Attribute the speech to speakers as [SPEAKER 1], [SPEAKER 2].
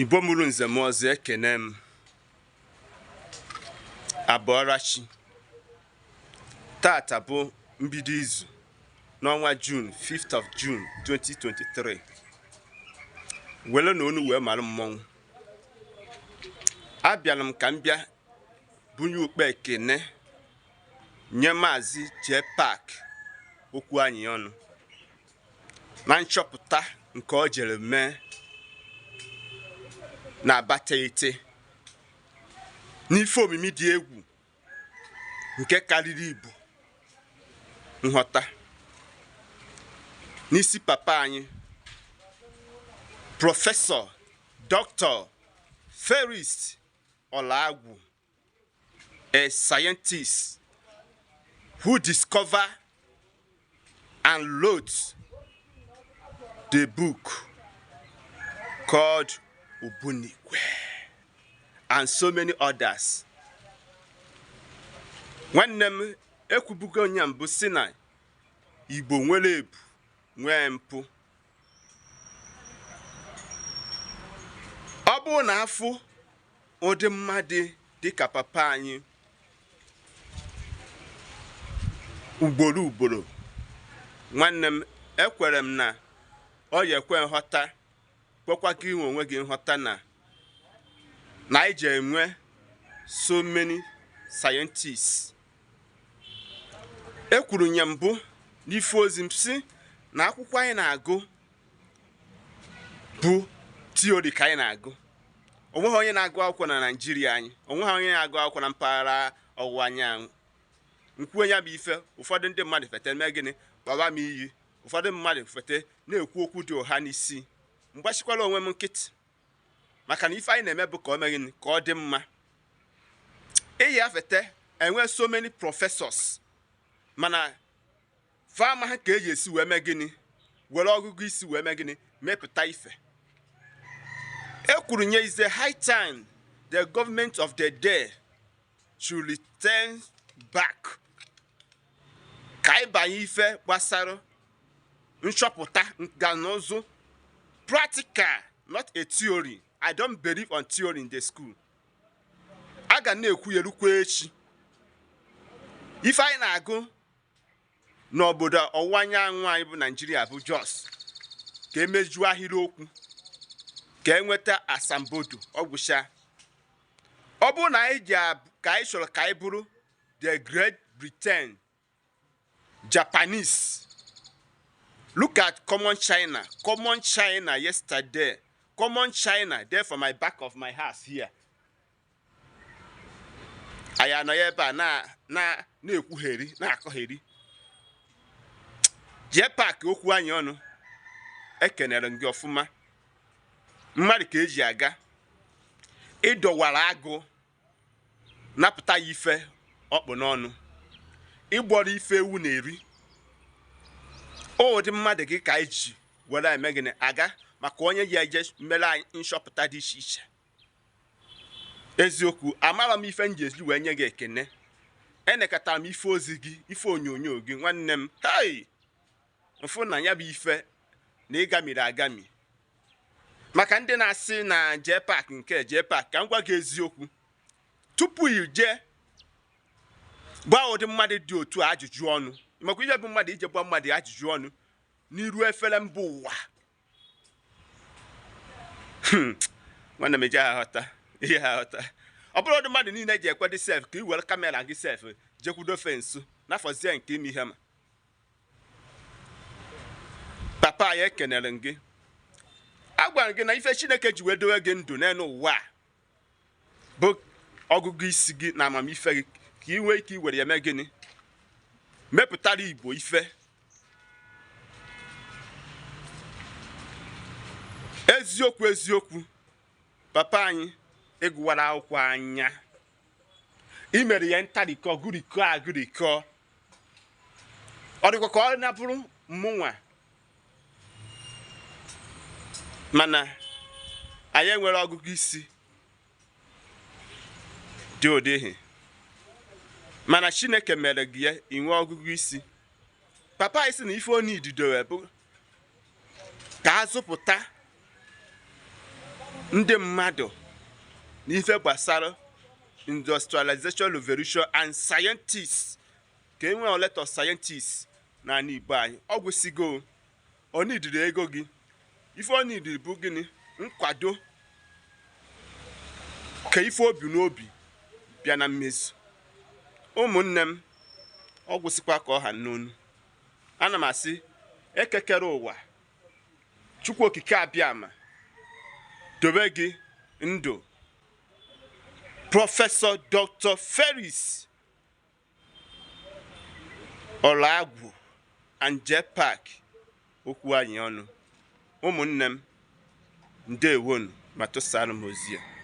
[SPEAKER 1] Igbo mụrụ nze mụọ ọzọ, ekene m. Abọọrachi. Tata bụ mbido izu n'ọnwa June, 5th of June 2023. Were na onu wee mara mmọnwụ. Abịara m ka m bịa bunye ukpe ekene nye Maazị Jpac okwu anyị ọnụ na nchọpụta nke o jere mee na Abatete n'ife omimi dị egwu nke karịrị Igbo nghọta n'isi papa anyị, Prọfesọ Dr. Felix Olagwu, a scientist who discovered and wrote the book called Ogbunigwe and so many others. Nwanne m, ekwubugo onye mbụ si na Igbo nwere ebu nwee mpụ. Ọ bụrụ na afụ ụdị mmadụ dịka papa anyị ugboro ugboro, nwanne m, ekwere m na ọ ya ekwe nghọta, kwekwa gị inwe onwe gị nghọta na anyị ji enwe so many scientists. Ekwuru nye mbụ n'ife ozi m si na akwụkwọ anyị na-agụ bụ theory ka anyị na-agụ. Onweghị onye na-agụ akwụkwọ na Naịjirịa anyị, onweghị onye na-agụ akwụkwọ na mpaghara ọwụwa anyanwụ. Nkwuo ya bụ ife, ụfọdụ ndị mmadụ fete mee gịnị? Kpawa m iyi. Ụfọdụ mmadụ fete na-ekwu okwu dị ụgha n'isi. Mgbachikwala onwe m nkịtị, maka na ife anyị na-eme bụ ka ọ mee gịnị? Ka ọ dị mma. Eyi afete enwe so many professors, mana fa amaghị ka eji esi wee mee gịnị, were ọgụgụ isi wee mee gịnị, mepụta ife. E kwuru nye is the high time the government of the day should return back ka anyị banye ife gbasara nchọpụta nka na ụzụ practical, not a theory. I don't believe on theory in the school. A ga na-ekwu ya erukwa echi. Ife anyị na-agụ n'obodo ọwụwa anyanwụ anyị bụ Naijiria bụ just ka emejuo ahịrịokwu, ka enweta asambodo ọgwụcha. Ọ bụrụ na anyị ji ka anyị chọrọ ka anyị bụrụ the Great Britain, Japanese. Look at common China, common China yesterday, common China there for my back of my house here. Anyị anọ ya ebe a na na na-ekwugheri, na-akọgheri. Jpac okwu anyị ọnụ, ekenere m gị ọfụma. Mmadụ ka eji aga. Ịdọwara agụ napụta ya ife ọkpụ n'ọnụ, ịgbọrọ ife ewu na-eri. Ụdị mmadụ gị ka anyị ji were eme gịnị aga maka onye ji eje mere anyị nchọpụta dị iche iche. Eziokwu, amara m ife m ji esi wee nye gị ekene. Enekọtara m ife ozi gị, ife onyonyo gị, nwanne m. Hei, mfụ na ya bụ ife na ịgamiri agami. Maka ndị na-asị na Jpac nke Jpac, ka m gwa gị eziokwu, tupu i jee gbaa ụdị mmadụ dị otu a ajụjụ ọnụ, maka ihe bụ mmadụ ije gba mmadụ ajụjụ ọnụ n'iru efere mba ụwa, nwanne m, eje aghọta ihe ha aghọta. Ọ bụrụ ụdị mmadụ niile ji ekwe dị sef ka ị were camera gị sef jekwudo fensụ n'afọzie nke ime ihe. Ma papa ya, ekenere m gị. Agwara m gị na ife Chineke ji wee dowe gị ndụ n'elu ụwa a bụ ọgụgụ isi gị na amamife gị, ka ị nwee ike iwere ya mee gịnị? Mepụtara Igbo ife. Eziokwu, eziokwu, papa anyị, ịgụwara akwụkwọ anya, imere ya ntarikọ gụrikọ agụrikọ. Ọ dịkwa ka ọ na-abụrụ mụnwa, mana anyị enwere ọgụgụ isi dị ụdịghị, mana Chineke mere gị ya inwe ọgụgụ isi. Papa anyị sị na ife onye ididowe bụ ka a zụpụta Ndị mmadụ n'ife gbasara industrialization revolution and scientists, ka e nwee a lot of scientists n'ala Igbo anyị. Ọ gwụsịgo. Ọ nidiri ego gị. Ife ọ nidiri bụ gịnị? Nkwado, ka ife obi n'obi bịa na mmezu. Ụmụnne m, ọ gwụsịkwa ka ọ ha n'onu. Ana m asị ekekere ụwa, Chukwu Okike Abịama dobe gị ndụ, Professor Dr. Ferris Ọlagwụ and Jepak okwu anyị ọnụ. Ụmụnne m, ndewonu, ma tụsara m ozi a.